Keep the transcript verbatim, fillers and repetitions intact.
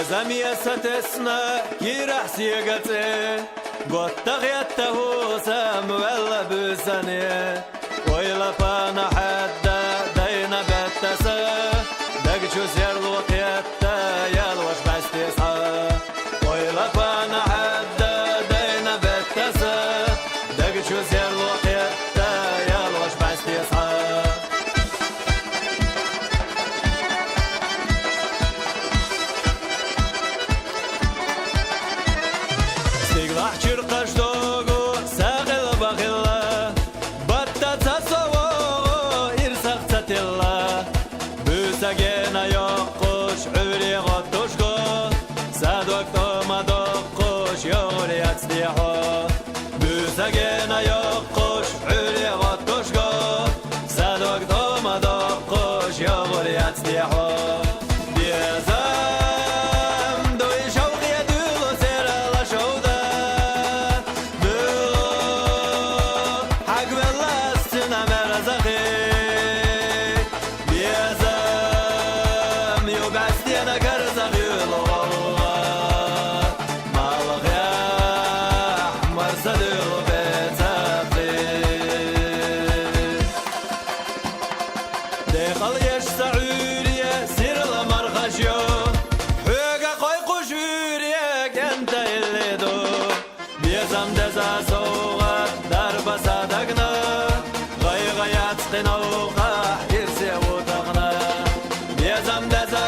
Замия сатесна кирахь сигаце, готта хетта хӀусам ваьлла буьсане. Ойла пана хьадда дайна беттаса, даг чу серло кхетта, ялош бӀаьсте схьа. Ойла пана хьадда дайна беттаса, даг чу серло кхетта, ялош бӀаьсте схьа. Стиглахь чуьркхаш догу сагӀил бахилла, батта ца совогӀу ирсах ца тилла. Буьсагена йоккхуш Ӏуьйре гӀоттуш го, садваг тӀома доккхуш йогӀур яц дехьо. Буьсагена йоккхуш Ӏуьйре гӀоттуш го, садваг тӀома доккхуш йогӀур яц дехьо. Безам дуй шовкъе дуьллу серала шовда, дуьллу хьагвеллас цуьна мерзахий. Безам ю бӀаьстена карзах юьлу гӀовгӀа, малхехь марса дуьллу бецапхий. Декъал еш ца Ӏуьйре сирла мархаш ю, хьоьга кхойкхуш Ӏуьйре кӀента илли ду. Безам деза совгӀат дарба садагна, гӀайгӀа яц кхиновкъахь ирсе ву тахана. Безам деза